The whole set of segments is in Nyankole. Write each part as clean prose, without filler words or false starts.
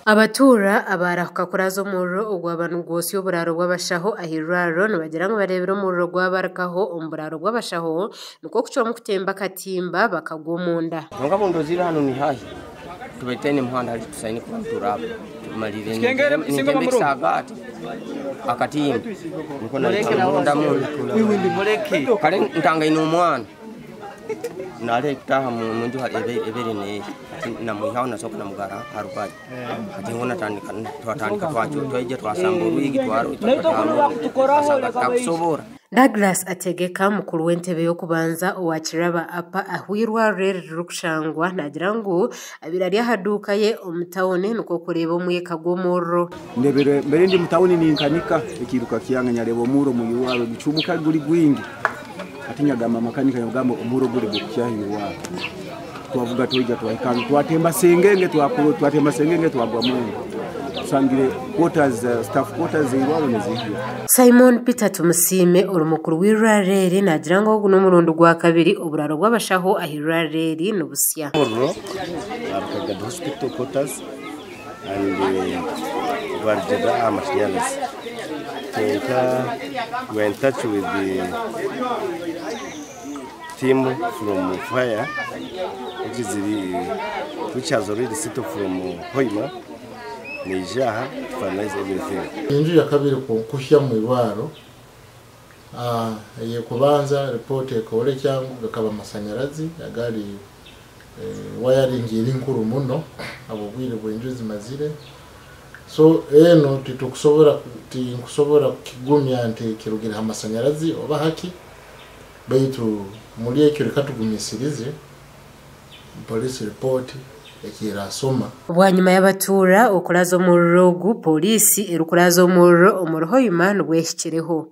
Abatuura abaarahuka kuraaza omuriro ogwaba nigwosya oburaaro bw'abashaho ah'eirwariro nibagira ngu bareebire omuriro gwabarukaho omu buraaro bw'abashaho nikwo kucwamu kutemba akatimba bakagwa omunda. Kwonka bundoziire hanu ni haahi tubaire tutaine muhanda hati tusaine kuba nituraba tumalire nintemba ekisaagaati akatimba nikwo nahika munda munu kare ntangaine omwana nare kutaaha munju ebaire neehi hati namwihaho nasooka namugara aha rubaju hati ngu natandika twatandika twaija twasamba orwigi twataaha twashanga tutakusobora. Douglas Ategeka mukuru w'entebe y'okubanza owa Kiraba Upper ahu eirwariro eri ririkushangwa naagira ngu abaire ari aha duuka ye omu tawuni nikwo kureeba omwika gw'omuriro. Ndebire mbere ndi mutawuni ninkanika ekiiruka kyange nyareba omurro mwirwaro gucumuka guri gwingi ati nyagamba makanika nyagamba omurro guri gukukyaha irwaro twavuga twaija twahika twatemba sengenge twatemba sengenge twagwa mwenda tusangire quarters staff quarters irwaro nizihya. Simon Peter Tumusiime ori mukuru w'eirwariro eri naagira ngu ogu n'omurundi gwa kabiri oburaaro bw'abashaho aha irwariro eri nibusya. Omuriro Kagadi Hospital quarters and gwarugirira aha mashanyarazi kwonka we are in touch with the team from fire which is which has already settled from Hoima neija aha to finalize everything. Enju ya kabiri kuhya mu irwaro eyekubanza report ekolekya ngu gakaba amasanyarazi agali wiring eri nkuru muno abo bwire bw'enju zimazire so eno titukusobora tinkusobora kukigumya nti kirugire ha masanyarazi oba haki baitu muri ekyo reka tugumisirize police report ekirasoma. Bwanyima y'abatuura okuraza omuriro ogu polisi erikuraza omuriro omuri Hoima nibwehikireho.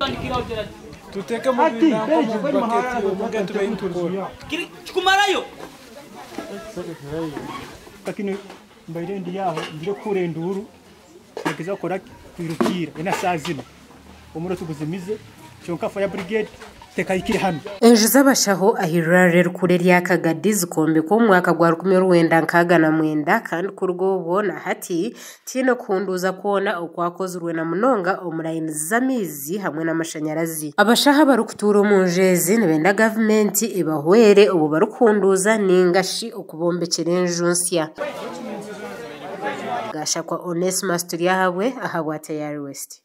Lakini mbaire ndi yaho ngire kukura enduru nageza kukora kwirukira ena saa zino omuriro tuguzimize kyonka fire brigade tekahikire hano. Enju z'abashaho ah'eirwariro erikuru erya Kagadi zikombekwa omu mwaka gwa 1969 kandi kuruga obwo na hati tihaine kuhunduuza kwona okwakozirwe na munonga omu layini z'amaizi hamwe n'amashanyarazi. Abashaho abarikutuura omu nju ezi nibenda gavumenti ebahwere obu barikuhunduuza ninga shi okubombekyera enju nsya. Gashakwa Onesmus Turyahabwe ahabwa Tayari West.